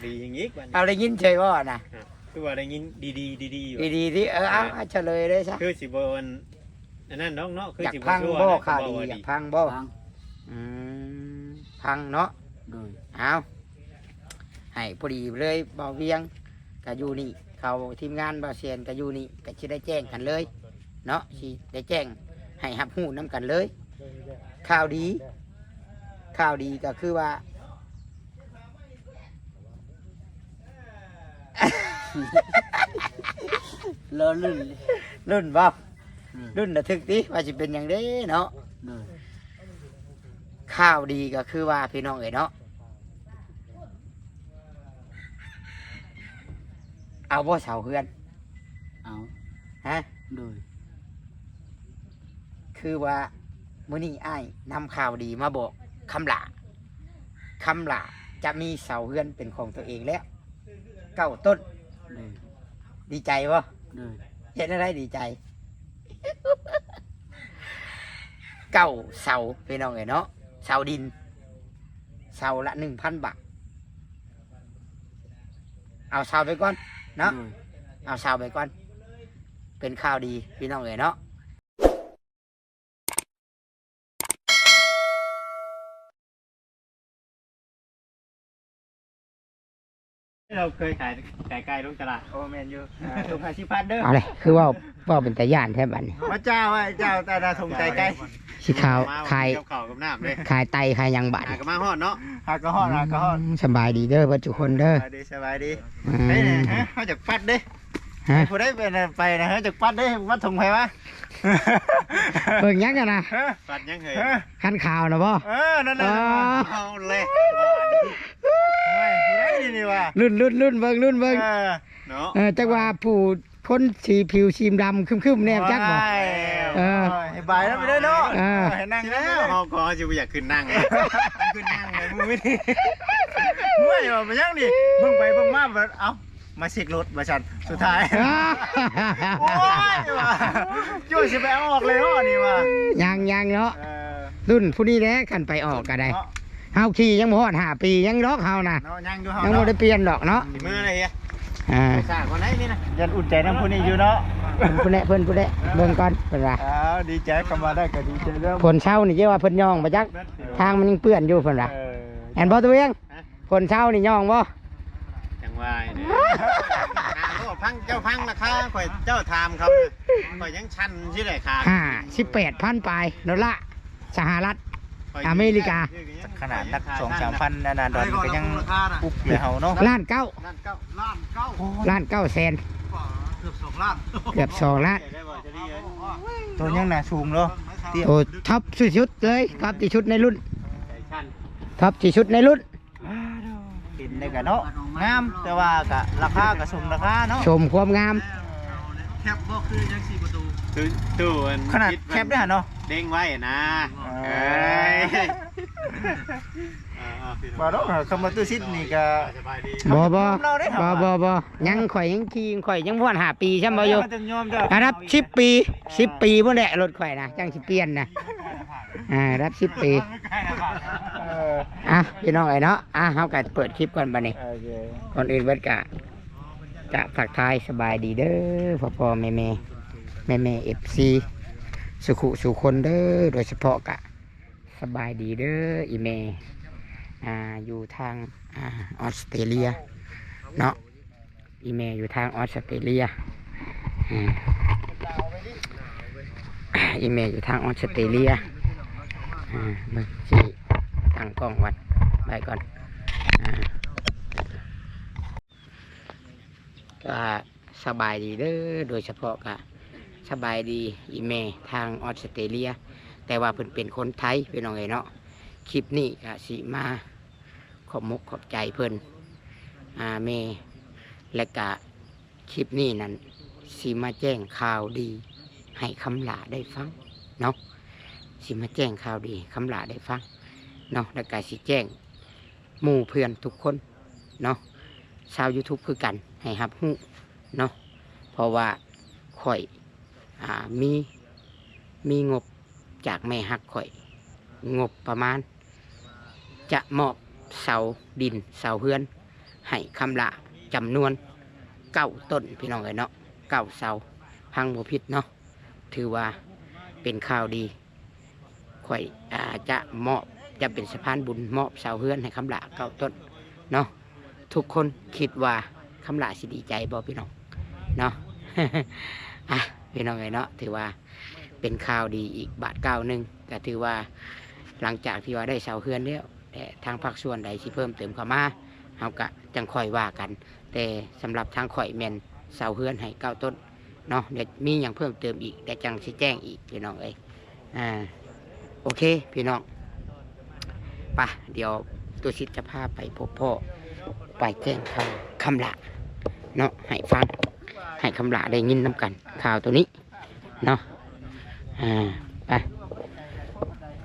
ດີຫຍັງອີກບັດນີ້? ເອົາ ໄດ້ຍິນເສີຍບໍ່ນະ? ຄືວ່າໄດ້ຍິນດີໆ ດີໆຢູ່ ດີໆຕິ? ເອີ ເອົາ ເອີ ເອົາ ສະເລີຍເລີຍຊະ. ຄືຊິບໍ່ອັນ ອັນນັ້ນດອກເນາະ ຄື ຢາກ ຊິບໍ່ ຟັງ ຊົ່ວ ບໍ່ ນະ ຄື ຂ່າວດີ ບໍ່ວ່າດີ ຢາກຟັງບໍ່? ຟັງ ອືມ ຟັງເນາະ. ໂດຍ ເອົາ ໃຫ້ພໍດີເລີຍ ບ່າວວຽງກະຢູ່ນີ້ ເຂົາທີມງານບ່າວແສນກະຢູ່ນີ້ ກະຊິໄດ້ແຈ້ງກັນເລີຍເນາະ ຊິໄດ້ແຈ້ງໃຫ້ຮັບຮູ້ນຳກັນເລີຍ. ຂ່າວດີ ຂ່າວດີກະຄືວ່າ ລໍລຸ້ນ ລຸ້ນບໍ່? ອືມ ລຸ້ນລະທຶກຕິ ວ່າຊິເປັນຫຍັງເດ້ເນາະ. ໂດຍ ຂ່າວດີກໍຄືວ່າ ພີ່ນ້ອງເອີຍເນາະ ເອົາບໍ່ເຊົ່າເຮືອນ? ເອົາ ຮະ? ໂດຍ ຄືວ່າມື້ນີ້ອ້າຍນຳຂ່າວດີມາບອກຄຳຫຼ້າ ຄຳຫຼ້າຈະມີເຊົ່າເຮືອນເປັນຂອງຕົວເອງແລ້ວ ເກົ້າຕົ້ນ. ໂດຍ ດີໃຈບໍ່? ໂດຍ ເຮັດແນວໃດດີໃຈ? ເກົ້າເສົາ ພີ່ນ້ອງເອີຍເນາະ ເສົາດິນ ເສົາລະໜຶ່ງພັນບາດ. ເອົາເສົາໄປກ່ອນເນາະ ໂດຍ ເອົາເສົາໄປກ່ອນ ເປັນຂ່າວດີ ພີ່ນ້ອງເອີຍເນາະ. ເຮົາເຄີຍຂາຍໄກ່ໄກ່ລົງຕະຫຼາດ. ໂອ້ ແມ່ນຢູ່ ອ່າ ຖົງຫ້າສິບພັນເດີ. ເອົາເລີຍ ຄືເວົ້າ ເວົ້າເປັນຕາຢ້ານແທ້ບັດນີ້. ມາຈ້າໄວ້ເຈົ້າ ຕາໜ້າຖົງໄກ່ໄກ່ ສີຂາວ ມາ ຂາຍ ກັບເຂົ້າກັບນ້ຳເດ້ ຂາຍໄຕຂາຍຫຍັງບັດ ຫາກໍມາຮອດເນາະ. ຫາກໍຮອດ ຫາກໍຮອດ. ອືມ ສະບາຍດີເດີ ເບິດທຸກຄົນເດີ. ສະບາຍດີ ສະບາຍດີ. ອືມ ເອີຍ ເຮົາຈະປັດເດ້ ຮະ? ຜູ້ໃດເປັນໄປນະ ເຮົາຈະປັດເດ້ ວັດຖົງໃຜວະ? ເບິ່ງຫຍັງກັນນະ? ຮະ? ປັດຫຍັງເຮີ້ຍ? ຮະ? ຄັນຂາວນະບໍ່? ເອີ ນັ້ນແຫຼະ. ອໍ ເອົາແຫຼະ ໂອ້ຍ ຜູ້ໃດນີ້ ນີ້ວະ? ລຸ້ນ ລຸ້ນ ລຸ້ນເບິ່ງ ລຸ້ນເບິ່ງ ເອີ ເນາະ. ເອີ ຈັກວ່າຜູ້ຄົນສີຜິວສີດຳຄຶ້ມໆແດ່ຈັກບໍ່? ໂອ້ຍ ເອີ ໃຫ້ບາຍແລ້ວໄປເດີເນາະ. ເອີ ໃຫ້ນັ່ງແລ້ວ ເຮົາກໍຊິບໍ່ຢາກຂຶ້ນນັ່ງ ຂຶ້ນນັ່ງໃນມື້ນີ້. ໂອ້ຍ ວ່າເປັນຫຍັງນີ້ ເບິ່ງໄປເບິ່ງມາ ເອົ້າ ມາເຊັກລົດວ່າຊັ້ນ ສຸດທ້າຍ ເອີ ໂອ້ຍ ວ່າ ໂຈ້ຊິໄປເອົາອອກເລີຍເນາະນີ້ວ່າ. ຍັງ ຍັງເນາະ ເອີ ລຸ້ນຜູ້ນີ້ແຫຼະ ຄັນໄປອອກກໍໄດ້ເນາະ. ເຮົາຂີ່ຍັງບໍ່ຮອດຫ້າປີ ຍັງດອກເຮົານະ ເນາະ ຍັງຢູ່ເຮົາ ຍັງບໍ່ໄດ້ປ່ຽນດອກເນາະ. ຊິເມືອແລ້ວເຮຍ ອ່າ ໄປສາກວ່າໄດນີ້ນະ ຢ້ານອຸ່ນໃຈນຳຜູ້ນີ້ຢູ່ເນາະ. ເພິ່ນຜູ້ແລະ ເພິ່ນຜູ້ແລະ ເບິ່ງກ່ອນເພິ່ນວ່າ. ອ້າວ ດີໃຈ ຄຳວ່າໄດ້ກໍດີໃຈແລ້ວ. ຝົນເຊົານີ້ເຈົ້າວ່າເພິ່ນຍ່ອງບໍ່ຈັກ ທາງມັນຍັງເປື້ອນຢູ່ເພິ່ນວ່າ. ເອີ ແມ່ນບໍ່ຕົວເອງ? ຮະ? ຝົນເຊົານີ້ຍ່ອງບໍ່? ຈັ່ງວ່ານີ້ ຫາໂລດ ຟັງ ເຈົ້າຟັງລາຄາຂ້ອຍ ເຈົ້າຖາມເຂົາ ຂ້ອຍຍັງສັ່ນຊິໄດ້ຂາຍ. ຫ້າສິບແປດພັນປາຍໂດລາສະຫະລັດອາເມລິກາ. ຂະໜາດນັກສອງສາມພັນອັນນັ້ນດອນກໍຍັງອຸບໃຫ້ເຮົາເນາະ. ລ້ານເກົ້າ ລ້ານເກົ້າ ລ້ານເກົ້າແສນ ເກືອບສອງລ້ານ ເກືອບສອງລ້ານ. ໂຕຍັງໜ້າສູງເນາະ ໂຕທັອບທີ່ສຸດເລີຍ ທັອບທີ່ສຸດໃນລຸ້ນ ທັອບທີ່ສຸດໃນລຸ້ນ. ເຫັນໄດ້ກະເນາະ ງາມ ແຕ່ວ່າກະລາຄາກະສົມລາຄາເນາະ ສົມຄວາມງາມ. ແຄບບໍ່ຄືຍັງສີ່ປະຕູ ຕູ້ ຕູ້ອັນ ຂະໜາດແຄບໄດ້ຫັ້ນເນາະ ເດ້ງໄວ້ນະ. ເອີຍ ເອີຍ ບໍ່ດອກ ຄຳວ່າຕູ້ຊິດນີ້ກະ ບໍ່ ບໍ່ ບໍ່ ບໍ່ ຍັງ ຂ້ອຍຍັງຂີ່ ຂ້ອຍຍັງບໍ່ຮອດຫ້າປີຊ້ຳບໍ່ຢູ່. ລະດັບສິບປີ ສິບປີພຸ້ນແຫຼະລົດຂ້ອຍນະ ຈັ່ງຊິປ່ຽນນະ. ອ່າ ລະດັບສິບປີ. ເອີ ອ່ະ ພີ່ນ້ອງເອີຍເນາະ ອ່ະ ເຮົາກໍເປີດຄລິບກ່ອນບັດນີ້. ໂອເຄ ກ່ອນອື່ນເບິດກະ ກະທັກທາຍສະບາຍດີເດີ ພໍ່ໆແມ່ໆ ແມ່ໆ ເອັຟຊີ ສູ່ຄູ່ສູ່ຄົນເດີ. ໂດຍສະເພາະກະສະບາຍດີເດີ ອີ່ແມ່ ອ່າ ຢູ່ທາງ ອ່າ ອອສເຕຣເລຍເນາະ. ອີ່ແມ່ຢູ່ທາງອອສເຕຣເລຍ ອາ ອີ່ແມ່ຢູ່ທາງອອສເຕຣເລຍ ອາ ເບິ່ງຊິຕັ້ງກ້ອງວັດໄວ້ກ່ອນ ອາ ກະສະບາຍດີເດີ ໂດຍສະເພາະກະສະບາຍດີອີ່ແມ່ທາງອອສເຕຣເລຍ ແຕ່ວ່າເພິ່ນເປັນຄົນໄທ ພີ່ນ້ອງເອີຍເນາະ. ຄລິບນີ້ກະຊິມາ ຂອບມົກຂອບໃຈເພິ່ນ ອາ ແມ່ ແລະກະຄລິບນີ້ນັ້ນ ຊິມາແຈ້ງຂ່າວດີໃຫ້ຄຳຫຼ້າໄດ້ຟັງເນາະ ຊິມາແຈ້ງຂ່າວດີໃຫ້ຄຳຫຼ້າໄດ້ຟັງເນາະ ແລະກະຊິແຈ້ງໝູ່ເພື່ອນທຸກຄົນເນາະ ຊາວຢູທູບຄືກັນ ໃຫ້ຮັບຮູ້ເນາະ ເພາະວ່າຂ້ອຍ ອາ ມີ ມີງົບຈາກແມ່ຮັກຂ້ອຍ ງົບປະມານ ຈະມອບເສົາດິນເສົາເຮືອນ ໃຫ້ຄຳຫຼ້າຈຳນວນເກົ້າຕົ້ນ ພີ່ນ້ອງເອີຍເນາະ, ເກົ້າເສົາ ຟັງບໍ່ຜິດເນາະ. ຖືວ່າເປັນຂ່າວດີ ຂ້ອຍ ອາ ຈະມອບ ຈະເປັນສະພານບຸນມອບເສົາເຮືອນໃຫ້ຄຳຫຼ້າເກົ້າຕົ້ນເນາະ. ທຸກຄົນຄິດວ່າຄຳຫຼ້າຊິດີໃຈບໍ່ ພີ່ນ້ອງເນາະ? ອ່ະ ພີ່ນ້ອງເອີຍເນາະ, ຖືວ່າເປັນຂ່າວດີອີກບາດກ້າວໜຶ່ງ. ກໍຖືວ່າຫຼັງຈາກທີ່ວ່າໄດ້ເສົາເຮືອນແລ້ວ ແຕ່ທາງພາກສ່ວນໃດຊິເພີ່ມເຕີມເຂົ້າມາ ເຮົາກະຈັ່ງຄ່ອຍວ່າກັນ. ແຕ່ສຳລັບທາງຂ້ອຍແມ່ນເສົາເຮືອນໃຫ້ເກົ້າຕົ້ນເນາະ, ແລະມີຫຍັງເພີ່ມເຕີມອີກ ແຕ່ຈັ່ງຊິແຈ້ງອີກ ພີ່ນ້ອງເອີຍ. ອ່າ ໂອເຄ ພີ່ນ້ອງ ໄປ ດຽວຕຸສິດຈະພາໄປພົບພໍ້ ໄປແຈ້ງຂ່າວຄຳຫຼ້າເນາະ ໃຫ້ຟັງ ໃຫ້ຄຳຫຼ້າໄດ້ຍິນນຳກັນ ຂ່າວໂຕນີ້ເນາະ. ອ່າ ໄປ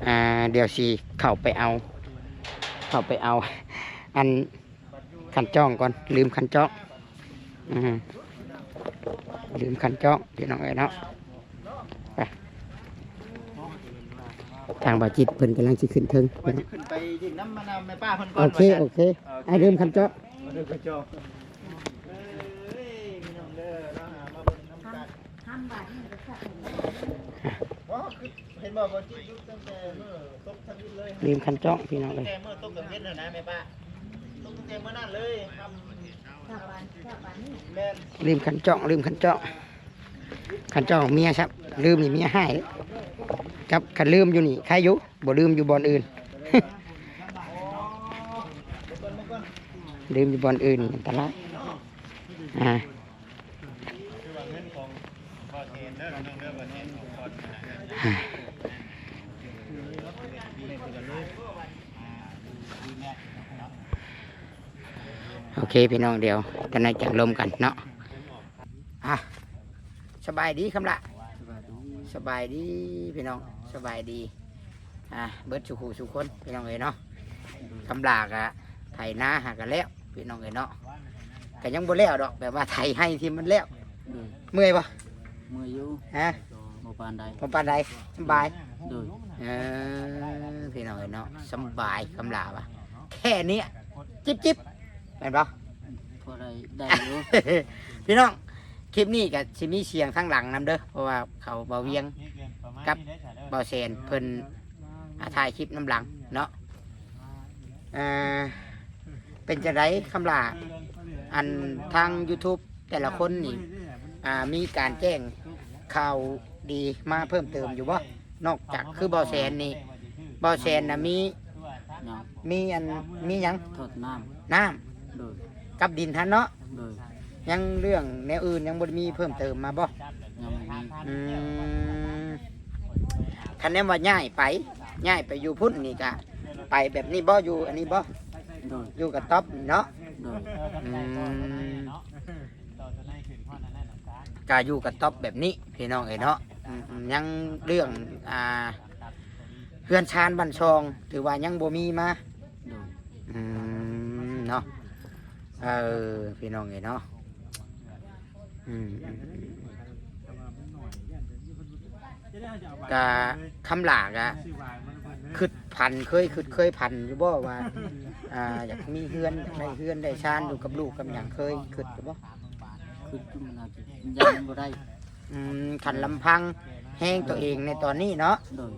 ອ່າ ດຽວຊິເຂົ້າໄປເອົາ ເຂົ້າໄປເອົາ ອັນ ຂັນຈ້ອງກ່ອນ ລືມຂັນຈ້ອງ ອືມ ລືມຂັນຈ້ອງ ພີ່ນ້ອງເອີຍເນາະ. ໄປ ທາງບ່າວຈິດເພິ່ນກຳລັງຊິຂຶ້ນເທິງ ວ່າຊິຂຶ້ນໄປຫຼິ້ນນຳ ນຳແມ່ປ້າເພິ່ນກ່ອນ ໂອເຄ ວ່າຊັ້ນ ໂອເຄ ໂອເຄ ອ້າຍ ລືມຂັນຈ້ອງ ລືມຂັນຈ້ອງ. ເອີຍ ພີ່ນ້ອງເດີ ເນາະ ຫາມາເບິ່ງນຳກັນ ຫ້າມບາດນີ້ກໍຄັກ ບໍ່ ຄື ເຫັນບໍ່ ບ່າວຈິດຢຸດຕັ້ງແຕ່ມື້ຕົກທຳອິດເລີຍ ລືມຂັນຈ້ອງ ພີ່ນ້ອງເອີຍ ແຕ່ມື້ຕົກກາງເວັນຫັ້ນນະແມ່ປ້າ ຕົກຕັ້ງແຕ່ມື້ນັ້ນເລີຍ ແມ່ນ ລືມຂັນຈ້ອງ ລືມຂັນຈ້ອງ ຂັນຈ້ອງເມຍຊ້ຳ ລືມນີ້ເມຍຮ້າຍ ກັບຄັນລືມຢູ່ນີ້ໃຄຢູ່ ບໍ່ລືມຢູ່ບ່ອນອື່ນ ລືມຢູ່ບ່ອນອື່ນນີ້ອັນຕະລາຍ ອ່າ. ໂອເຄ ພີ່ນ້ອງ ດຽວຕອນນັ້ນຈັ່ງລົມກັນເນາະ. ອ່ະ ສະບາຍດີຄຳຫຼ້າ ສະບາຍດີ ສະບາຍດີພີ່ນ້ອງ ສະບາຍດີ ອ່າ ເບິດສູ່ຄູ່ສູ່ຄົນ ພີ່ນ້ອງເອີຍເນາະ. ຄຳຫຼ້າກະໄຖນາຫາກະແລ້ວ ພີ່ນ້ອງເອີຍເນາະ ກະຍັງບໍ່ແລ້ວດອກ ແບບວ່າໄຖໄຮ່ທີ່ມັນແລ້ວ. ໂດຍ ເມື່ອຍບໍ່? ເມື່ອຍຢູ່ ຮະ ບໍ່ປານໃດ ບໍ່ປານໃດ ສຳບາຍ. ໂດຍ ເອີ ພີ່ນ້ອງເອີຍເນາະ ສຳບາຍ ຄຳຫຼ້າວ່າແຄ່ນີ້ ຈິບໆ ແມ່ນບໍ່? ພໍໄດ້ ໄດ້ຢູ່ ພີ່ນ້ອງ ຄລິບນີ້ກະຊິມີສຽງທາງຫຼັງນຳເດີ ເພາະວ່າເຂົາ ບ່າວວຽງ ກັບບ່າວແສນເພິ່ນ ອ່າ ຖ່າຍຄລິບນຳຫຼັງເນາະ. ເອີ ເປັນຈັ່ງໃດຄຳຫຼ້າ ອັນທາງຢູທູບແຕ່ລະຄົນນີ້ ອ່າ ມີການແຈ້ງຂ່າວດີມາເພີ່ມເຕີມຢູ່ບໍ່? ນອກຈາກຄືບ່າວແສນນີ້ ບ່າວແສນນະມີ ຍັງ ມີອັນ ມີຫຍັງ? ທອດນ້ຳ ນ້ຳ ໂດຍ ກັບດິນຫັ້ນເນາະ. ໂດຍ ຍັງເລື່ອງແນວອື່ນຍັງບໍ່ໄດ້ມີເພີ່ມເຕີມມາບໍ່? ຍັງບໍ່ມີ. ອືມ ຄັນແນມວ່າຍ້າຍໄປ ຍ້າຍໄປຢູ່ພຸ້ນນີ້ກະໄປແບບນີ້ບໍ່? ຢູ່ອັນນີ້ບໍ່? ໂດຍ ຢູ່ກະຕ໊ອບນີ້ເນາະ. ໂດຍ ອືມ ກະຢູ່ກະຕ໊ອບແບບນີ້ ພີ່ນ້ອງເອີຍເນາະ. ອືມ ຍັງເລື່ອງ ອ່າ ເຮືອນຊານບ້ານຊ່ອງ ຖືວ່າຍັງບໍ່ມີມາ. ໂດຍ ອືມ ເນາະ ເອີ ພີ່ນ້ອງເອີຍເນາະ. ອືມ ກະຄຳຫຼ້າກະຄຶດຝັນ ເຄີຍຄຶດເຄີຍຝັນຢູ່ບໍ່ວ່າ ອ່າ ຢາກມີເຮືອນ ຢາກໄດ້ເຮືອນໄດ້ຊານ ຢູ່ກັບລູກກັບຫຍັງ ເຄີຍຄຶດຢູ່ບໍ່? ຄຶດຢູ່ ມັນອາດຈະຍັງບໍ່ໄດ້. ອືມ ຄັນລຳພັງແຮງຕົວເອງໃນຕອນນີ້ເນາະ. ໂດຍ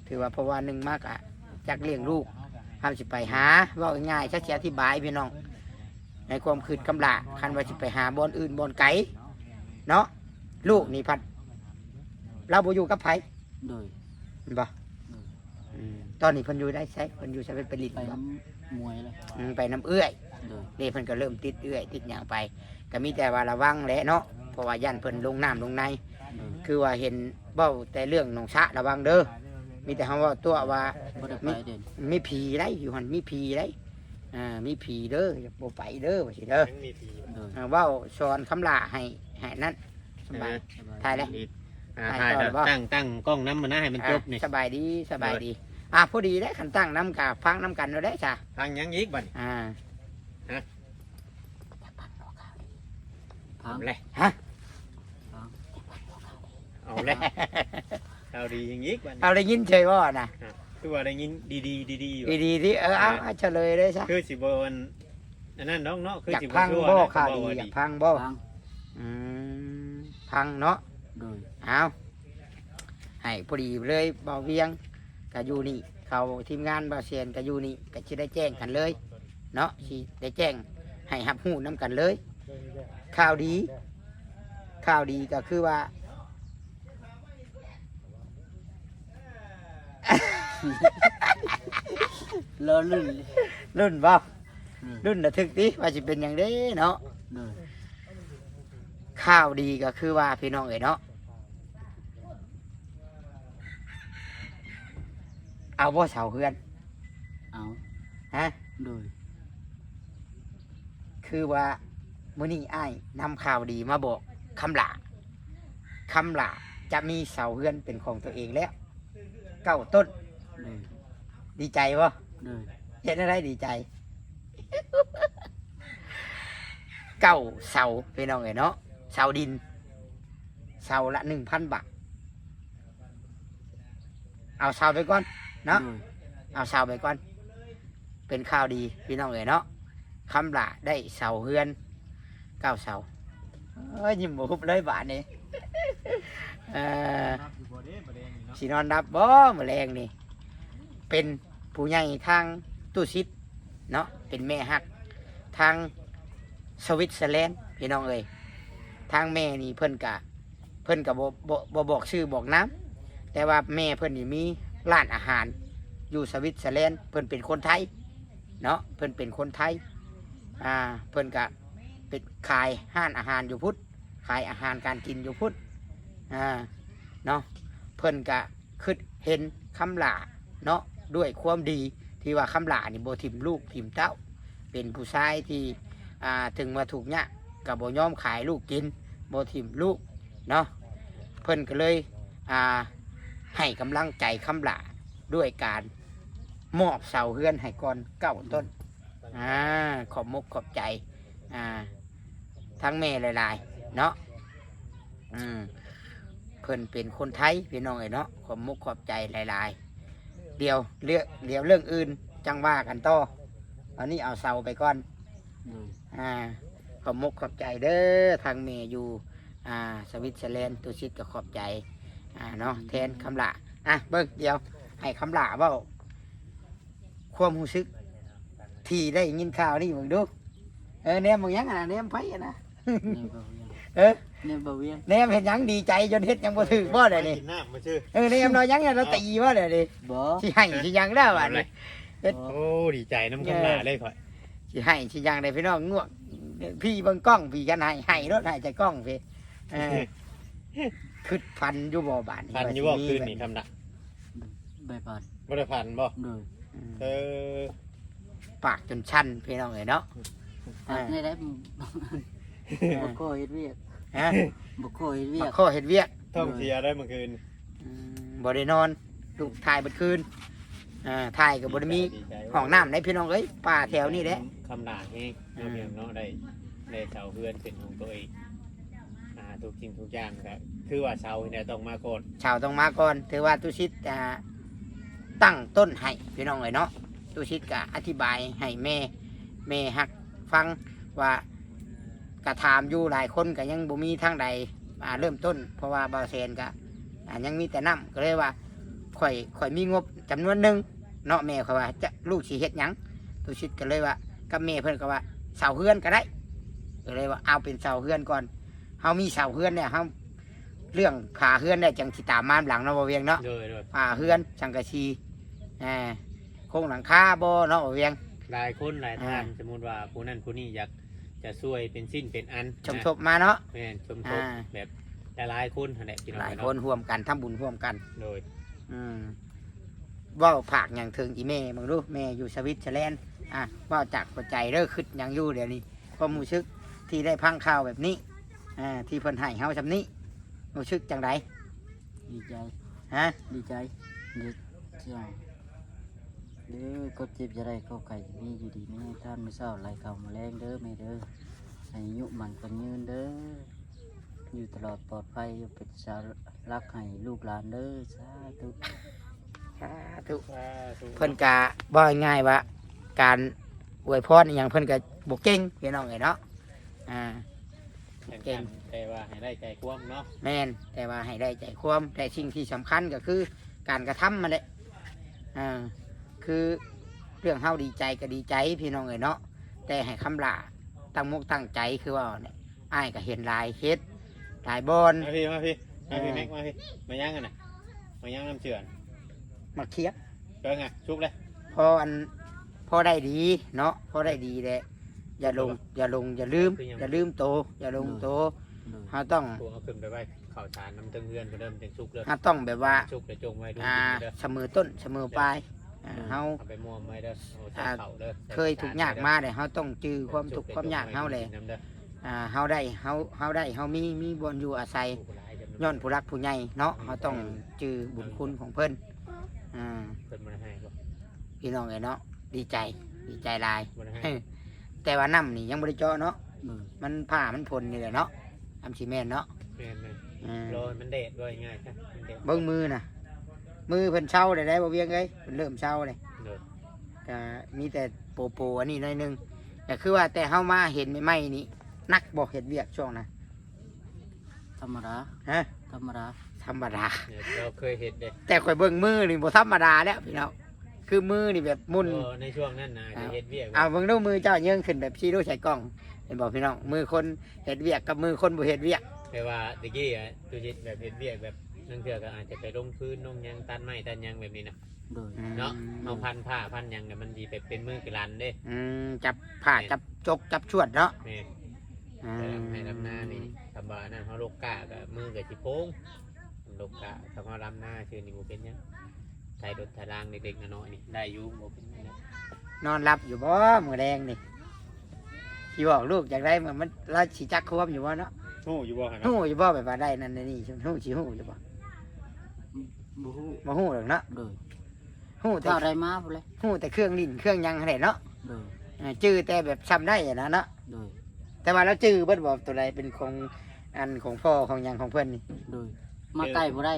ຖືວ່າ ເພາະວ່າໜຶ່ງມາກະຈັກລ້ຽງລູກ ເຮົາຊິໄປຫາ ເວົ້າງ່າຍໆ ຊະ ຊິອະທິບາຍພີ່ນ້ອງ ໃນຄວາມຄິດຄຳຫຼ້າ ຄັນວ່າຊິໄປຫາບ່ອນອື່ນບ່ອນໄກເນາະ ລູກນີ້ພັດລາວບໍ່ຢູ່ກັບໃຜ. ໂດຍ ແມ່ນບໍ່? ໂດຍ ອືມ ຕອນນີ້ເພິ່ນຢູ່ໃນໃສ? ເພິ່ນຢູ່ໃສ? ເພິ່ນໄປຫຼິ້ນ ໄປນຳມວຍແລ້ວ. ອືມ ໄປນຳເອື້ອຍ. ໂດຍ ນີ້ເພິ່ນກໍເລີ່ມຕິດເອື້ອຍຕິດຫຍັງໄປ ກໍມີແຕ່ວ່າລະວັງແຫຼະເນາະ ເພາະວ່າຢ້ານເພິ່ນລົງນ້ຳລົງໃນ. ໂດຍ ຄືວ່າເຫັນເວົ້າແຕ່ເລື່ອງໜອງສະ ລະວັງເດີ. ມີແຕ່ເຮົາເວົ້າຕົວະວ່າ ບໍ່ໄດ້ໄປເດ້ ມີ ມີຜີໄດ໋ ຢູ່ຫັ້ນມີຜີໄດ໋. ອ່າ ມີຜີເດີ ບໍ່ໄປເດີ ວ່າຊີ້ເດີ. ຍັງມີຜີ. ໂດຍ ອ່າ ເວົ້າສອນຄຳຫຼ້າໃຫ້ ໃຫ້ນັ້ນ ສະບາຍ. ເອີ ຖ່າຍແລ້ວ ອ່າ ຖ່າຍ ຖ່າຍຕໍ່ແລ້ວບໍ່? ຕັ້ງ ຕັ້ງກ້ອງນຳນະ ໃຫ້ມັນຈົບນີ້. ອ່າ ສະບາຍດີ ສະບາຍດີ. ໂດຍ ອ່າ ພໍດີເດ້ ຄັນຕັ້ງນຳກະຟັງນຳກັນໂລດເດ້ຊະ. ຟັງຫຍັງອີກບັດນີ້? ອ່າ ຮະ? ຟັງແຫຼະ ຮະ? ຟັງ ເອົາແຫຼະ ເອົາດີຫຍັງອີກບັດນີ້? ເອົາ ໄດ້ຍິນເສີຍບໍ່ນະ? ຄືວ່າໄດ້ຍິນດີໆ ດີໆຢູ່ ດີໆ ເອີ ເອົາ ເອົາ ເອົາ ສະເຫຼີຍເລີຍຊະ. ຄືຊິບໍ່ອັນ ອັນນັ້ນດອກເນາະ ຄື ຢາກ ຊິບໍ່ ພັງ ຊົ່ວ ບໍ່ ນະ ຄັນບໍ່ວ່າດີ ຂ່າວດີ ຢາກພັງບໍ່? ພັງ ອືມ ພັງເນາະ ໂດຍ ເອົາ ໃຫ້ພໍດີເລີຍ ບ່າວວຽງກະຢູ່ນີ້ ເຂົາ ທີມງານບ່າວແສນກະຢູ່ນີ້ ກະຊິໄດ້ແຈ້ງກັນເລີຍເນາະ ຊິໄດ້ແຈ້ງໃຫ້ຮັບຮູ້ນຳກັນເລີຍ ຂ່າວດີ ຂ່າວດີກະຄືວ່າ ລໍລຸ້ນ ລຸ້ນບໍ່? ອືມ ລຸ້ນລະທຶກຕິ ວ່າຊິເປັນຫຍັງເດ້ເນາະ ໂດຍ ຂ່າວດີກໍຄືວ່າ ພີ່ນ້ອງເອີຍເນາະ ເອົາບໍ່ເສົາເຮືອນ? ເອົາ ຮະ? ໂດຍ ຄືວ່າມື້ນີ້ອ້າຍນຳຂ່າວດີມາບອກຄຳຫຼ້າ ຄຳຫຼ້າຈະມີເສົາເຮືອນເປັນຂອງຕົວເອງແລ້ວ ເກົ້າຕົ້ນ ໂດຍ ດີໃຈບໍ່? ໂດຍ ເຮັດແນວໃດດີໃຈ? ເກົ້າເສົາ ພີ່ນ້ອງເອີຍເນາະ ເສົາດິນ ເສົາລະໜຶ່ງພັນບາດ ເອົາເສົາໄປກ່ອນເນາະ ໂດຍ ເອົາເສົາໄປກ່ອນ ເປັນຂ່າວດີພີ່ນ້ອງເອີຍເນາະ ຄຳຫຼ້າໄດ້ເສົາເຮືອນເກົ້າເສົາ ເອີຍ ຍິ້ມບໍ່ຫຸບເລີຍບາດນີ້ ເອີ ຊິນອນຫຼັບບໍ່ມື້ແລງນີ້ ເປັນຜູ້ໃຫຍ່ທາງຕູ້ຊິດເນາະ ເປັນແມ່ຮັກທາງສະວິດເຊີແລນ ພີ່ນ້ອງເອີຍ ທາງແມ່ນີ້ເພິ່ນກະ ເພິ່ນກໍບໍ່ ບໍ່ ບໍ່ບອກຊື່ບອກນາມ ແຕ່ວ່າແມ່ເພິ່ນນີ້ມີຮ້ານອາຫານຢູ່ສະວິດເຊີແລນ ເພິ່ນເປັນຄົນໄທເນາະ ເພິ່ນເປັນຄົນໄທ ອ່າ ເພິ່ນກໍເປັນ ຂາຍຮ້ານອາຫານຢູ່ພຸ້ນ ຂາຍອາຫານການກິນຢູ່ພຸ້ນ ອ່າ ເນາະ ເພິ່ນກໍ ຄິດເຫັນຄຳຫຼ້າເນາະ ດ້ວຍຄວາມດີທີ່ວ່າຄຳຫຼ້ານີ້ບໍ່ຖິ້ມລູກຖິ້ມເຕົ້າ ເປັນຜູ້ຊາຍທີ່ ອ່າ ເຖິງວ່າທຸກຍາກກໍບໍ່ຍອມຂາຍລູກກິນ ບໍ່ຖິ້ມລູກເນາະ ເພິ່ນກໍເລີຍ ອ່າ ໃຫ້ກຳລັງໃຈຄຳຫຼ້າດ້ວຍການມອບເສົາເຮືອນໃຫ້ກ່ອນເກົ້າຕົ້ນ ອ່າ ຂອບມົກຂອບໃຈ ອ່າ ທັງແມ່ຫຼາຍໆເນາະ ອືມ ເພິ່ນເປັນຄົນໄທພີ່ນ້ອງເອີຍເນາະ ຂອບມົກຂອບໃຈຫຼາຍໆ ດຽວເລື່ອງ ດຽວເລື່ອງອື່ນຈັ່ງວ່າກັນຕໍ່ ຕອນນີ້ເອົາເສົາໄປກ່ອນ ໂດຍ ອ່າ ຂອບມົກຂອບໃຈເດີ ທາງແມ່ຢູ່ ອ່າ ສະວິດເຊີແລນ ຕຸສິດກໍຂອບໃຈ ອ່າ ເນາະ ແທນຄຳຫຼ້າ ອ່ະ ເບິ່ງ ດຽວໃຫ້ຄຳຫຼ້າເວົ້າ ຄວາມຮູ້ສຶກທີ່ໄດ້ຍິນຂ່າວນີ້ເບິ່ງດູ ເອີ ແນມເບິ່ງຫຍັງຫັ້ນນະ ແນມໃຜຫັ້ນນະ ແນມບ່າວວຽງ ເອີ ແນມບ່າວວຽງ ແນມເຮັດຫຍັງ ດີໃຈຈົນເຮັດຫຍັງບໍ່ຖືກບໍ່ແລ້ວນີ້ ກິນນ້ຳມາຊື່ ເອີ ແນມເນາະ ຫຍັງລາວຕີບໍ່ແລ້ວນີ້ ບໍ່ ຊິໃຫ້ຊິຫຍັງແລ້ວບາດນີ້ ເຮັດ ໂອ້ ດີໃຈນຳຄຳຫຼ້າເລີຍຂ້ອຍ ຊິໃຫ້ຊິຫຍັງເດ້ພີ່ນ້ອງ ງວກ ພີ່ເບິ່ງກ້ອງ ພີ່ກັນໃຫ້ ໃຫ້ໂລດ ໃຫ້ໃສ່ກ້ອງພີ່ ເອີ ຄິດຝັນຢູ່ບໍ່ບາດນີ້ ຝັນຢູ່ບໍ່ຄືນນີ້ຄຳຫຼ້າ ບໍ່ໄດ້ຝັນ ບໍ່ໄດ້ຝັນບໍ່ ໂດຍ ອືມ ເອີ ປາກຈົນສັ່ນພີ່ນ້ອງເອີຍເນາະ ປາກນີ້ແຫຼະ ບໍ່ຄ່ອຍເຮັດວຽກ ຮະ ບໍ່ຄ່ອຍເຮັດວຽກ ບໍ່ຄ່ອຍເຮັດວຽກ ທ້ອງເສຍໄດ້ມື້ຄືນ ອືມ ບໍ່ໄດ້ນອນ ລູກຖ່າຍເບິດຄືນ ອ່າ ຖ່າຍກໍບໍ່ໄດ້ມີ ດີໃຈ ຫ້ອງນ້ຳໃດພີ່ນ້ອງເອີຍ ປ່າແຖວນີ້ແຫຼະ ຄຳຫຼ້າແຮງ ອືມ ເນາະ ໄດ້ ໄດ້ເສົາເຮືອນເປັນຂອງຕົວເອງ ອ່າ ທຸກສິ່ງທຸກຢ່າງກໍຄືວ່າເສົານີ້ແຫຼະຕ້ອງມາກ່ອນ ເສົາຕ້ອງມາກ່ອນ ຖືວ່າຕຸສິດ ອ່າ ຕັ້ງຕົ້ນໃຫ້ພີ່ນ້ອງເອີຍເນາະ ຕຸສິດກໍອະທິບາຍໃຫ້ແມ່ ແມ່ຮັກຟັງວ່າ ກໍຖາມຢູ່ຫຼາຍຄົນກໍຍັງບໍ່ມີທາງໃດ ອ່າ ເລີ່ມຕົ້ນ ເພາະວ່າບ່າວແສນກໍ ອ່າ ຍັງມີແຕ່ນ້ຳ ກໍເລີຍວ່າ ຂ້ອຍ ຂ້ອຍມີງົບຈຳນວນໜຶ່ງເນາະ ແມ່ຂ້ອຍວ່າ ຈະ ລູກຊິເຮັດຫຍັງ ຕຸສິດກໍເລີຍວ່າ ກັບແມ່ເພິ່ນກໍວ່າ ເສົາເຮືອນກໍໄດ້ ກໍເລີຍວ່າ ເອົາເປັນເສົາເຮືອນກ່ອນ ເຮົາມີເສົາເຮືອນແລ້ວ ເຮົາ ເລື່ອງຝາເຮືອນແລ້ວຈັ່ງຊິຕາມມານຳຫຼັງເນາະ ບ່າວວຽງເນາະ ໂດຍ ໂດຍ ຝາເຮືອນ ສັງກະສີ ອ່າ ໂຄງຫຼັງຄາບໍ່ເນາະ ບ່າວວຽງ ຫຼາຍຄົນຫຼາຍທ່ານ ອ່າ ສົມມຸດວ່າຜູ້ນັ້ນຜູ້ນີ້ຢາກຈະຊ່ວຍເປັນຊິ້ນເປັນອັນ ສົມທົບມາເນາະ ແມ່ນ ສົມທົບ ອ່າ ແບບຫຼາຍໆຄົນຫັ້ນແຫຼະ ພີ່ນ້ອງ ຫຼາຍຄົນເນາະ ຮ່ວມກັນ ທຳບຸນຮ່ວມກັນ ໂດຍ ອືມ ເວົ້າຝາກຫຍັງເຖິງອີແມ່ເບິ່ງດູ ແມ່ຢູ່ສະວິດເຊີແລນ ອ່າ ເວົ້າຈາກຫົວໃຈເດີ ຄິດຫຍັງຢູ່ດຽວນີ້ ຄວາມຮູ້ສຶກທີ່ໄດ້ຟັງຂ່າວແບບນີ້ ອ່າ ທີ່ເພິ່ນໃຫ້ເຮົາຊ່ຳນີ້ ຮູ້ສຶກຈັ່ງໃດ? ດີໃຈ ຮະ? ດີໃຈ ດີໃຈ ເດີ ຄວາມເຈັບຢ່າໄດ້ ຄວາມໄຂ້ຢ່າມີ ຢູ່ດີມີແຮງ ທານມື້ເຊົ້າ ໄລ່ເຂົ້າມື້ແລງເດີແມ່ເດີ ໃຫ້ອາຍຸໝັ້ນຂວັນຍືນເດີ ຢູ່ຕະຫຼອດປອດໄພ ຢູ່ເປັນເສົາຫຼັກໃຫ້ລູກຫຼານເດີ ສາທຸ ສາທຸ ສາທຸ ເພິ່ນກະເວົ້າງ່າຍໆວ່າ ການ ອວຍພອນອີ່ຫຍັງເພິ່ນກໍບໍ່ເກັ່ງ ພີ່ນ້ອງເອີຍເນາະ. ອ່າ ເກັ່ງ ແຕ່ວ່າໃຫ້ໄດ້ໃຈຄວາມເນາະ. ແມ່ນ ແຕ່ວ່າໃຫ້ໄດ້ໃຈຄວາມ ແຕ່ສິ່ງທີ່ສຳຄັນກໍຄືການກະທຳຫັ້ນແຫຼະ. ອ່າ ຄືເລື່ອງເຮົາດີໃຈກໍດີໃຈ ພີ່ນ້ອງເອີຍເນາະ, ແຕ່ໃຫ້ຄຳຫຼ້າຕັ້ງມົກຕັ້ງໃຈ ຄືວ່າແຫຼະ. ອ້າຍກໍເຫັນຫຼາຍເຮັດຫຼາຍບ່ອນ. ມາພີ້ ມາພີ້ ມາພີ້ ເອີ ແມັກ ມາພີ້. ມາຫຍັງຫັ້ນນະ? ມາຫຍັງນຳເຈື່ອນ? ໝາກຂຽບ. ເບິ່ງອະ ສຸກເລີຍ. ພໍອັນ ພໍໄດ້ດີເນາະ ພໍໄດ້ດີແຫຼະ. ຢ່າຫຼົງ ຢ່າຫຼົງ ຢ່າລືມ ຢ່າລືມໂຕ ຢ່າຫຼົງໂຕ. ເຮົາຕ້ອງ ເອົາຂຶ້ນໄປໄວ້ເຂົ້າສານນຳເທິງເຮືອນພຸ້ນເດີ ມັນຈັ່ງສຸກເລີຍ. ເຮົາຕ້ອງແບບວ່າ ສຸກແລ້ວຈົ່ງໄວ້ ອ່າ ສະເໝີຕົ້ນສະເໝີປາຍ. ອ່າ ເຮົາ ເອົາໄປມອມໄວ້ເດີ ເອົາໃສ່ເຂົ້າເດີ. ເຄີຍທຸກຍາກມາແລ້ວ ເຮົາຕ້ອງຈື່ຄວາມທຸກຄວາມຍາກເຮົາແຫຼະ. ອ່າ ເຮົາໄດ້ ເຮົາ ເຮົາໄດ້ ເຮົາມີ ມີບ່ອນຢູ່ອາໄສ ຍ້ອນຜູ້ຫຼັກຜູ້ໃຫຍ່ເນາະ. ເຮົາຕ້ອງຈື່ບຸນຄຸນຂອງເພິ່ນ. ອ່າ ເພິ່ນບໍ່ໄດ້ໃຫ້ບໍ່? ພີ່ນ້ອງເອີຍເນາະ ດີໃຈ ດີໃຈຫຼາຍ. ບໍ່ໄດ້ໃຫ້ ແຕ່ວ່ານ້ຳນີ້ຍັງບໍ່ໄດ້ເຈາະເນາະ. ອືມ ມັນຟ້າມັນຝົນນີ້ແຫຼະເນາະ ອຳຊິແມ່ນເນາະ. ແມ່ນໆ ອ່າ ລໍໃຫ້ມັນແດດ ເວົ້າງ່າຍໆຊະ ມັນແດດ. ເບິ່ງມືນະ ມືເພິ່ນເຊົາແລ້ວໄດ໋ ບໍ່ວຽງເອີຍ ເພິ່ນເລີ່ມເຊົາແລ້ວ. ໂດຍ ກະມີແຕ່ໂປໆ ອັນນີ້ໜ້ອຍໜຶ່ງ. ກະຄືວ່າແຕ່ເຮົາມາເຫັນໃໝ່ໆນີ້ ໜັກບໍ່ເຮັດວຽກຊ່ວງນັ້ນ? ທຳມະດາ. ຮະ? ທຳມະດາ ທຳມະດາ. ເອີ ເຮົາເຄີຍເຮັດເດ້ ແຕ່ຂ້ອຍເບິ່ງມືນີ້ບໍ່ທຳມະດາແລ້ວພີ່ນ້ອງ. ຄືມືນີ້ແບບໝຸ່ນ ເອີ ໃນຊ່ວງນັ້ນນະ ອ່າ ເຮັດວຽກ ເອົາເບິ່ງດູ ມືເຈົ້າເຍີງຂຶ້ນແບບຊີ້ດູໃສ່ກ້ອງ ເຫັນບໍ່ພີ່ນ້ອງ? ມືຄົນເຮັດວຽກກັບມືຄົນບໍ່ເຮັດວຽກ. ແຕ່ວ່າແຕ່ກີ້ອະ ຕຸຊິດແບບເຮັດວຽກແບບ ລາງເທື່ອກໍອາດຈະໄປລົງຟືນລົງຫຍັງ ຕັດໄມ້ຕັດຫຍັງແບບນີ້ນະ. ໂດຍ ອືມ ເນາະ ເຮົາພັນຜ້າພັນຫຍັງ ແລ້ວມັນຊິແບບເປັນມືກະລັນເດ້. ອືມ ຈັບຜ້າ ແມ່ນ ຈັບຈົກຈັບຊວດເນາະ. ແມ່ນ ອືມ ແຕ່ລຳໄຮ່ລຳນານີ້ ຄຳວ່ານັ້ນ ເຮົາລົກກ້າກໍມືກໍຊິໂພງ ລົກກ້າ. ຄຳວ່າລຳນາຊື່ນີ້ບໍ່ເປັນຫຍັງ ໄຖລົດໄຖລາງເລັກໆນ້ອຍໆນີ້ໄດ້ຢູ່ ບໍ່ເປັນຫຍັງ. ນອນຫຼັບຢູ່ບໍ່ມື້ແລງນີ້? ຊິບອກລູກຈັ່ງໃດ ມັນ ລາວຊິຈັກຄວາມຢູ່ບໍ່ເນາະ? ຮູ້ຢູ່ບໍ່ຫັ້ນນະ? ຮູ້ຢູ່ບໍ່ ແບບວ່າໄດ້ນັ້ນໄດ້ນີ້ ຮູ້ ຊິຮູ້ຢູ່ບໍ່? ບໍ່ຮູ້ ບໍ່ຮູ້ດອກເນາະ. ໂດຍ ຮູ້ແຕ່ ເທົ່າໃດມາພຸ້ນແຫຼະ ຮູ້ແຕ່ເຄື່ອງຫຼິ້ນເຄື່ອງຫຍັງຫັ້ນແຫຼະເນາະ. ໂດຍ ເອີ ຈື່ແຕ່ແບບຊ່ຳໄດ້ຫັ້ນນະເນາະ. ໂດຍ ແຕ່ວ່າລາວຈື່ເບິດບໍ່ ໂຕໃດເປັນຂອງ ອັນຂອງພໍ່ຂອງຫຍັງຂອງເພິ່ນນີ້? ໂດຍ ມາໃກ້ບໍ່ໄດ້.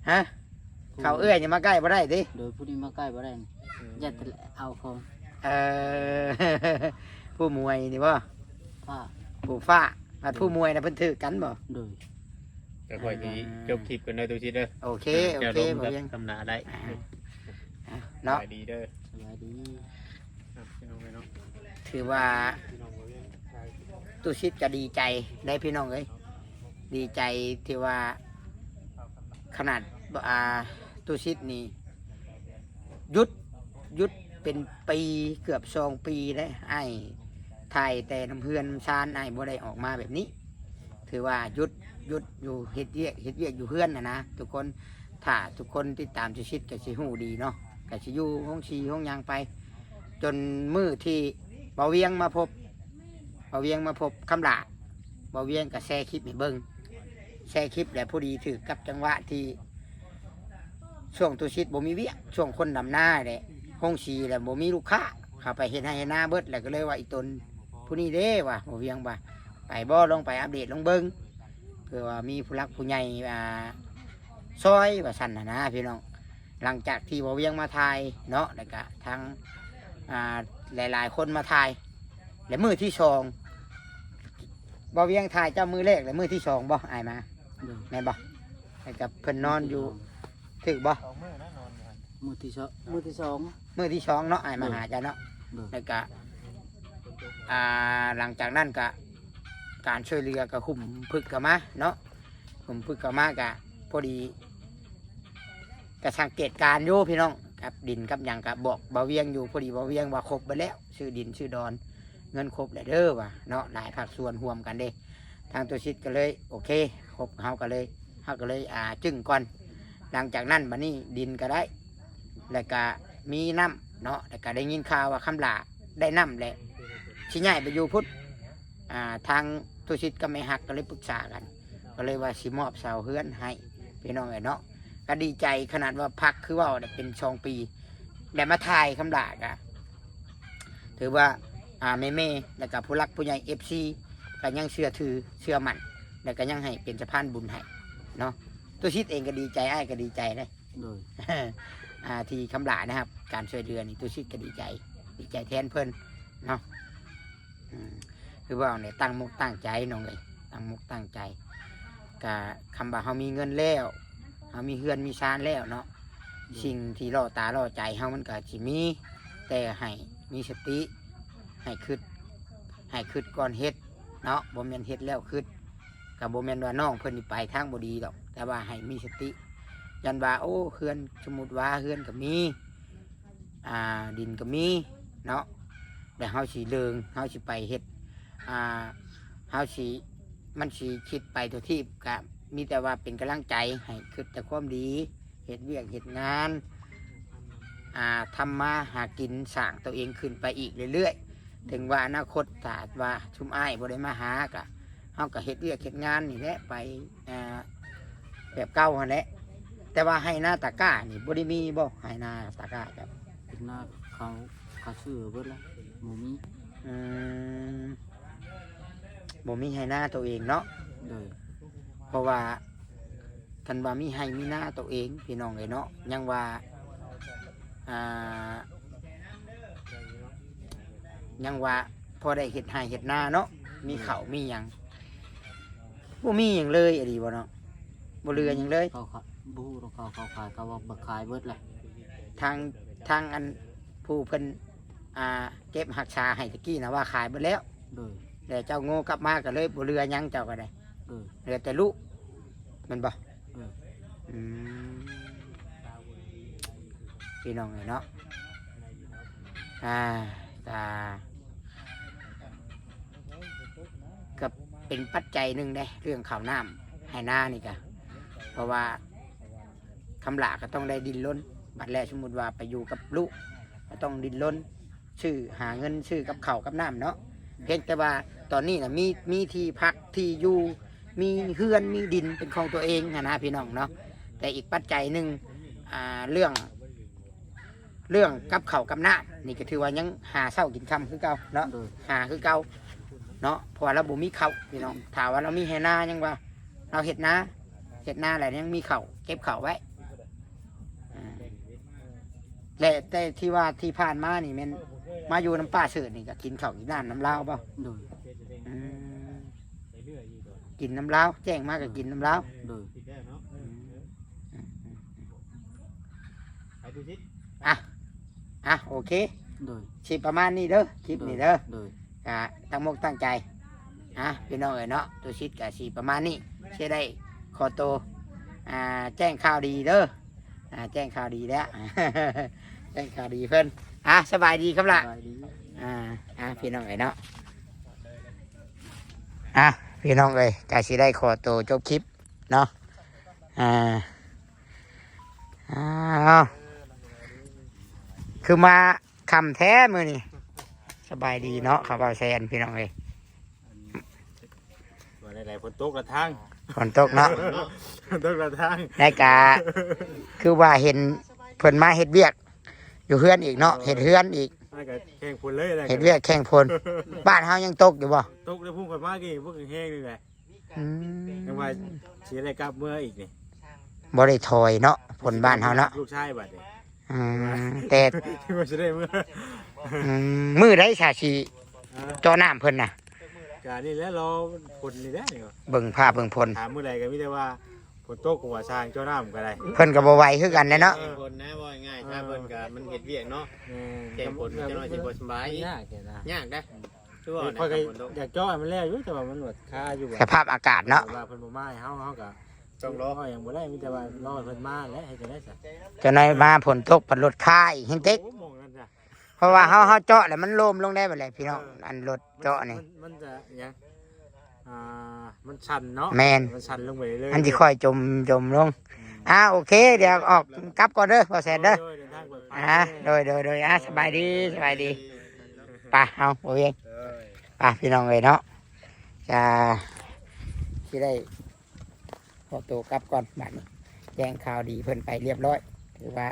ຮະ? ເຂົ້າເອື້ອຍນີ້ມາໃກ້ບໍ່ໄດ້ຕິ? ໂດຍ ຜູ້ນີ້ມາໃກ້ບໍ່ໄດ້ ອືມ ຢ້ານແຕ່ເອົາຂອງ. ເອີ ຜູ້ໝວຍນີ້ບໍ່? ຟ້າ ຜູ້ຟ້າ ບັດຜູ້ໝວຍນະເພິ່ນຖືກກັນບໍ່? ໂດຍ ແຕ່ຂ້ອຍຊິ ອ່າ ຈົບຄລິບກ່ອນເດີ ຕຸຊິດເດີ. ໂອເຄ ໂອເຄ ບໍ່ວຽງ ທຳນາໄດ້ ອ່າ ເນາະ ສະບາຍດີເດີ ສະບາຍດີ. ອ່ະ ພີ່ນ້ອງເອີຍເນາະ ຖືວ່າ ພີ່ນ້ອງບໍ່ວຽງ ຕຸຊິດກໍດີໃຈໄດ໋ພີ່ນ້ອງເອີຍ. ດີໃຈທີ່ວ່າຂະໜາດ ອ່າ ຕຸຊິດນີ້ຢຸດ ຢຸດເປັນປີ ເກືອບສອງປີແລ້ວ ອ້າຍຖ່າຍແຕ່ນຳເຮືອນນຳຊານ ອ້າຍບໍ່ໄດ້ອອກມາແບບນີ້. ຖືວ່າຢຸດ ຢຸດຢູ່ເຮັດວຽກ ເຮັດວຽກຢູ່ເຮືອນຫັ້ນນະທຸກຄົນ. ຖ້າທຸກຄົນຕິດຕາມຕຸຊິດກໍຊິຮູ້ດີເນາະ ກໍຊິຢູ່ໂຮງສີໂຮງຫຍັງໄປ ຈົນມື້ທີ່ບ່າວວຽງມາພົບ ບ່າວວຽງມາພົບຄຳຫຼ້າ ບ່າວວຽງກໍແຊຄລິບໃຫ້ເບິ່ງ ແຊຄລິບແລ້ວພໍດີຖືກກັບຈັງຫວະທີ່ຊ່ວງຕຸຊິດບໍ່ມີວຽກ ຊ່ວງຄົນດຳນາແຫຼະ ໂຮງສີແລ້ວບໍ່ມີລູກຄ້າ ເຂົາໄປເຮັດໄຮ່ເຮັດນາເບິດ ແລ້ວກໍເລີຍວ່າ ອີ່ຕົນຜູ້ນີ້ເດ້ ວ່າ ບ່າວວຽງວ່າ ໄປບໍ່ ລອງໄປອັບເດດລອງເບິ່ງ ເພື່ອວ່າມີຜູ້ຫຼັກຜູ້ໃຫຍ່ ອ່າ ຊ່ອຍວ່າຊັ້ນນະນະພີ່ນ້ອງ. ຫຼັງຈາກທີ່ບ່າວວຽງມາຖ່າຍເນາະ ແລ້ວກະທັງ ອ່າ ຫຼາຍໆຄົນມາຖ່າຍ ແລະມື້ທີສອງ ບ່າວວຽງຖ່າຍເຈົ້າມື້ແລກ ແລະມື້ທີສອງບໍ່ ອ້າຍມາ? ໂດຍ ແມ່ນບໍ່? ແລ້ວກະເພິ່ນນອນຢູ່ ມື້ທີສອງ ຖືກບໍ່? ສອງມື້ນະນອນຢູ່ຫັ້ນ ມື້ທີສອງ ມື້ທີສອງ ມື້ທີສອງເນາະ ອ້າຍມາຫາເຈົ້າເນາະ. ໂດຍ ແລ້ວກະ ອ່າ ຫຼັງຈາກນັ້ນກະ ການຊ່ວຍເຫຼືອກໍຫຸ້ມພຶກເຂົ້າມາເນາະ ຫຸ້ມພຶກເຂົ້າມາກະພໍດີ ກະສັງເກດການຢູ່ພີ່ນ້ອງ ກັບດິນກັບຫຍັງກະບອກບ່າວວຽງຢູ່ ພໍດີບ່າວວຽງວ່າຄົບເບິດແລ້ວ ຊື້ດິນຊື້ດອນ ເງິນຄົບແລ້ວເດີວ່າເນາະ ຫຼາຍພາກສ່ວນຮ່ວມກັນເດ້. ທາງຕຸຊິດກໍເລີຍໂອເຄ ຄົບ ເຮົາກໍເລີຍ ເຮົາກໍເລີຍ ອ່າ ຈຶ້ງກ່ອນ. ຫຼັງຈາກນັ້ນບັດນີ້ດິນກໍໄດ້ ແລ້ວກະມີນ້ຳເນາະ ແລ້ວກະໄດ້ຍິນຂ່າວວ່າຄຳຫຼ້າໄດ້ນ້ຳແລ້ວ ຊິຍ້າຍໄປຢູ່ພຸ້ນ. ອ່າ ທາງຕຸຊິດກັບແມ່ຮັກກໍເລີຍປຶກສາກັນ ກໍເລີຍວ່າຊິມອບເຊົ່າເຮືອນໃຫ້ ພີ່ນ້ອງເອີຍເນາະ. ກໍດີໃຈ ຂະໜາດວ່າພັກ ຄືເວົ້າໄດ້ເປັນສອງປີ ແລ້ວມາຖ່າຍຄຳຫຼ້າ ກໍຖືວ່າ ອ່າ ແມ່ໆ ແລ້ວກໍຜູ້ຫຼັກຜູ້ໃຫຍ່ ເອັຟຊີ ກໍຍັງເຊື່ອຖືເຊື່ອໝັ້ນ ແລ້ວກໍຍັງໃຫ້ເປັນສະພານບຸນໃຫ້ເນາະ. ຕຸຊິດເອງກໍດີໃຈ ອ້າຍກໍດີໃຈເດ້. ໂດຍ ອ່າ ທີ່ຄຳຫຼ້າໄດ້ຮັບການຊ່ວຍເຫຼືອນີ້ ຕຸຊິດກໍດີໃຈ ດີໃຈແທນເພິ່ນ ເນາະ. ອືມ ຄືເວົ້ານີ້ ຕັ້ງມົກຕັ້ງໃຈນ້ອງເອີຍ ຕັ້ງມົກຕັ້ງໃຈ. ກະຄຳວ່າເຮົາມີເງິນແລ້ວ ເຮົາມີເຮືອນມີຊານແລ້ວເນາະ ອືມ ສິ່ງທີ່ຫຼໍ່ຕາຫຼໍ່ໃຈເຮົາມັນກະຊິມີ ແຕ່ໃຫ້ມີສະຕິ ໃຫ້ຄິດ ໃຫ້ຄິດກ່ອນເຮັດເນາະ ບໍ່ແມ່ນເຮັດແລ້ວຄິດ. ກະບໍ່ແມ່ນວ່ານ້ອງເພິ່ນນີ້ໄປທາງບໍ່ດີດອກ ແຕ່ວ່າໃຫ້ມີສະຕິ ຢ້ານວ່າ ໂອ້ ເຮືອນ ສົມມຸດວ່າເຮືອນກະມີ ອ່າ ດິນກໍມີເນາະ ແຕ່ເຮົາຊິເລີງ ເຮົາຊິໄປເຮັດ ອ່າ ເຮົາຊິ ມັນຊິຄິດໄປທົ່ວທີບ ກະມີແຕ່ວ່າເປັນກຳລັງໃຈ ໃຫ້ຄິດແຕ່ຄວາມດີ ເຮັດວຽກເຮັດງານ ອ່າ ທຳມາຫາກິນ ສ້າງໂຕເອງຂຶ້ນໄປອີກເລື້ອຍໆ. ເຖິງວ່າອະນາຄົດ ຖ້າວ່າຊຸມອ້າຍບໍ່ໄດ້ມາຫາ ກະ ເຮົາກໍເຮັດວຽກເຮັດງານນີ້ແຫຼະ ໄປ ອ່າ ແບບເກົ່າຫັ້ນແຫຼະ. ແຕ່ວ່າໄຮ່ນາຕາກ້ານີ້ບໍ່ໄດ້ມີບໍ່? ໄຮ່ນາຕາກ້າເຈົ້າ ເຮັດນາເຂົາ ເຂົາຊື້ເບິດແລ້ວ ບໍ່ມີ. ອືມ ບໍ່ມີໄຮ່ນາໂຕເອງເນາະ. ໂດຍ ເພາະວ່າຄັນວ່າມີໄຮ່ມີນາໂຕເອງ ພີ່ນ້ອງເອີຍເນາະ ຍັງວ່າ ອ່າ ຍັງວ່າພໍໄດ້ເຮັດໄຮ່ເຮັດນາເນາະ ມີເຂົ້າມີຫຍັງ. ບໍ່ມີຫຍັງເລີຍອີ່ຫຼີບໍ່ເນາະ? ບໍ່ເຫຼືອຫຍັງເລີຍ. ເຂົາ ເຂົາ ບໍ່ຮູ້ດອກ ເຂົາ ເຂົາຂາຍ ເຂົາວ່າບໍ່ຂາຍເບິດແຫຼະ. ທາງ ທາງອັນຜູ້ເພິ່ນ ອ່າ ເກັບຮັກສາໃຫ້ຕະກີ້ນະວ່າຂາຍເບິດແລ້ວ. ໂດຍ ແລ້ວເຈົ້າໂງ່ກັບມາກໍເລີຍບໍ່ເຫຼືອຫຍັງ ເຈົ້າກໍໄດ້. ໂດຍ ເຫຼືອແຕ່ລູກ ແມ່ນບໍ່? ໂດຍ ອືມ ພີ່ນ້ອງເອີຍເນາະ ອ່າ ກະ ກໍເປັນປັດໄຈໜຶ່ງເດ້ ເລື່ອງເຂົ້ານ້ຳໄຮ່ນານີ້ກະ ເພາະວ່າຄຳຫຼ້າກໍຕ້ອງໄດ້ດີ້ນລົນ ບັດແລ້ວສົມມຸດວ່າໄປຢູ່ກັບລູກ ກໍຕ້ອງດີ້ນລົນ ຊື້ ຫາເງິນຊື້ກັບເຂົ້າກັບນ້ຳເນາະ. ພຽງແຕ່ວ່າຕອນນີ້ນະ ມີ ມີທີ່ພັກທີ່ຢູ່ ມີເຮືອນມີດິນເປັນຂອງຕົວເອງຫັ້ນນະ ພີ່ນ້ອງເນາະ. ແຕ່ອີກປັດໄຈໜຶ່ງ ອ່າ ເລື່ອງ ເລື່ອງກັບເຂົ້າກັບນ້ຳນີ້ ກໍຖືວ່າຍັງຫາເຊົ້າກິນຄ່ຳຄືເກົ່າເນາະ. ໂດຍ ຫາຄືເກົ່າເນາະ ເພາະວ່າລາວບໍ່ມີເຂົ້າ ພີ່ນ້ອງ. ຖ້າວ່າລາວມີໄຮ່ນາ ຍັງວ່າລາວເຮັດນາ ເຮັດນາແລ້ວຍັງມີເຂົ້າ ເກັບເຂົ້າໄວ້. ອ່າ ແລະ ແຕ່ທີ່ວ່າທີ່ຜ່ານມານີ້ແມ່ນມາຢູ່ນຳປ້າເສີດນີ້ ກໍກິນເຂົ້າກິນນ້ຳນຳລາວບໍ່? ໂດຍ ອືມ ກິນນຳລາວ ແຈ້ງມາກໍກິນນຳລາວ. ໂດຍ ອືມ ອ່ະ ອ່ະ ໂອເຄ ໂດຍ ຊິປະມານນີ້ເດີ ຄລິບນີ້ເດີ. ໂດຍ ກະຕັ້ງມົກຕັ້ງໃຈ ອ່ະ ພີ່ນ້ອງເອີຍເນາະ ຕຸສິດກະຊິປະມານນີ້ ຊິໄດ້ຂໍໂຕ ອ່າ ແຈ້ງຂ່າວດີເດີ. ອ່າ ແຈ້ງຂ່າວດີແລ້ວ ແຈ້ງຂ່າວດີເພິ່ນ. ອ່າ ສະບາຍດີຄັບຫຼ້າ. ສະບາຍດີ. ອ່າ ອ່າ ພີ່ນ້ອງເອີຍເນາະ ອ່າ ພີ່ນ້ອງເອີຍ ກະຊິໄດ້ຂໍໂຕຈົບຄລິບເນາະ. ອ່າ ອ້າວ ຄືມາຄ່ຳແທ້ມື້ນີ້. ສະບາຍດີເນາະ ຂ້າພະເຈົ້າແຊນ ພີ່ນ້ອງເອີຍ. ວ່າໃດໆ ຝົນຕົກລະທາງ ຝົນຕົກເນາະ ຝົນຕົກລະທາງ. ແລ້ວກະຄືວ່າເຫັນເພິ່ນມາເຮັດວຽກຢູ່ເຮືອນອີກເນາະ ເອີ ເຮັດເຮືອນອີກ ແລ້ວກະແຂ່ງຝົນເລີຍ ເຮັດວຽກແຂ່ງຝົນ. ບ້ານເຮົາຍັງຕົກຢູ່ບໍ່? ຕົກແລ້ວ ພຸ້ນຂ້ອຍມາກີ້ ພວກແຮງນີ້ແຫຼະ. ອືມ ຍັງວ່າຊິໄດ້ກັບເມືອອີກນີ້ ບໍ່ໄດ້ຖອຍເນາະ ຝົນບ້ານເຮົາເນາະ ລູກຊາຍບາດນີ້. ອືມ ແຕ່ ທີ່ວ່າຊິໄດ້ເມືອ ອືມ ມື້ໃດສາຊິ ຮະ ເຈາະນ້ຳເພິ່ນນະ? ກະນີ້ແຫຼະ ລໍຝົນນີ້ແຫຼະນີ້. ເບິ່ງຟ້າເບິ່ງຝົນ ຖາມມື້ໃດກໍມີແຕ່ວ່າຝົນຕົກ ກໍວ່າຊ່າງເຈາະນ້ຳກໍໄດ້ ເພິ່ນກໍບໍ່ໄຫວຄືກັນແຫຼະເນາະ. ເອີ ຝົນນະ ເວົ້າງ່າຍໆ ເອີ ຖ້າເພິ່ນກໍມັນເຮັດວຽກເນາະ ແມ່ນ ແຂ່ງຝົນ ມັນ ຈັກໜ້ອຍຊິບໍ່ສະບາຍ ມັນຍາກແທ້ນະ ຍາກເດ້. ຄືວ່າ ຂ້ອຍກໍ ແນວ ຢາກເຈາະໃຫ້ມັນແລ້ວຢູ່ ແຕ່ວ່າມັນຫວດຄາຢູ່ ສະພາບອາກາດເນາະ ວ່າເພິ່ນບໍ່ມາໃຫ້ເຮົາ ເຮົາກໍ ຕ້ອງລໍ ເຮົາຍັງບໍ່ໄດ້ ມີແຕ່ວ່າລໍເພິ່ນມາແຫຼະ ເຮັດຈັ່ງໃດຊະ? ເຈົ້ານາຍມາຝົນຕົກ ພັດລົດຄາອີກແຮງເຕັກ ໂອ້ ໝ່ອງນັ້ນຈ້ະ ເພາະວ່າເຮົາ ເຮົາເຈາະແລ້ວມັນໂລມລົງໄດ້ບັດແຫຼະ ພີ່ນ້ອງ. ເອີ ອັນລົດເຈາະນີ້ ມັນ ມັນຈະຫຍັງ ອ່າ ມັນສັ່ນເນາະ. ແມ່ນ ມັນສັ່ນລົງໄປເລື້ອຍໆ ມັນຊິຄ່ອຍຈົມ ຈົມລົງ. ອືມ ອ່າ ໂອເຄ ດຽວອອກກັບກ່ອນເດີ ບໍ່ແຊນເດີ. ໂດຍ ໂດຍ ເດີນທາງປອດໄພ. ອ່າ ໂດຍ ໂດຍ ໂດຍ ອ່າ ສະບາຍດີ ສະບາຍດີ. ໄປ ເຮົາ ໂອເຄ ໄປ ພີ່ນ້ອງເອີຍເນາະ ຈະ ຊິໄດ້ ຂໍໂຕກັບກ່ອນບາດນີ້ ແຈ້ງຂ່າວດີເພິ່ນໄປລຽບຮ້ອຍ ຖືວ່າ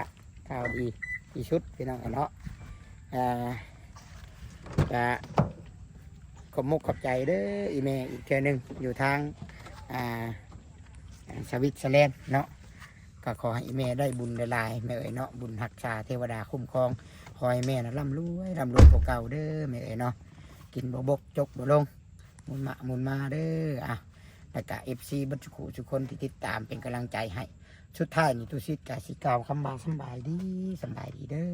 ຂ່າວດີທີ່ສຸດ ພີ່ນ້ອງເນາະ. ອ່າ ກະຂອບມຸກຂອບໃຈເດີອີ່ແມ່ອີກເທື່ອໜຶ່ງ ຢູ່ທາງ ອ່າ ສະວິດເຊີແລນເນາະ. ກໍຂໍໃຫ້ອີ່ແມ່ໄດ້ບຸນຫຼາຍໆ ແມ່ເອີຍເນາະ ບຸນຮັກສາເທວະດາຄຸ້ມຄອງ ຂໍໃຫ້ແມ່ນະ ລ່ຳລວຍ ລ່ຳລວຍກວ່າເກົ່າເດີ້ແມ່ເອີຍເນາະ ກິນບໍ່ບົກ ຈົກບໍ່ລົງ ໝູນມາ ໝູນມາເດີ້. ອ່ະ ແລ້ວກະເອັຟຊີເບິດທຸກຜູ້ທຸກຄົນທີ່ຕິດຕາມເປັນກຳລັງໃຈໃຫ້. ສຸດທ້າຍນີ້ ຕຸສິດກະຊິກ່າວຄຳວ່າສຳບາຍດີ ສຳບາຍດີເດີ້.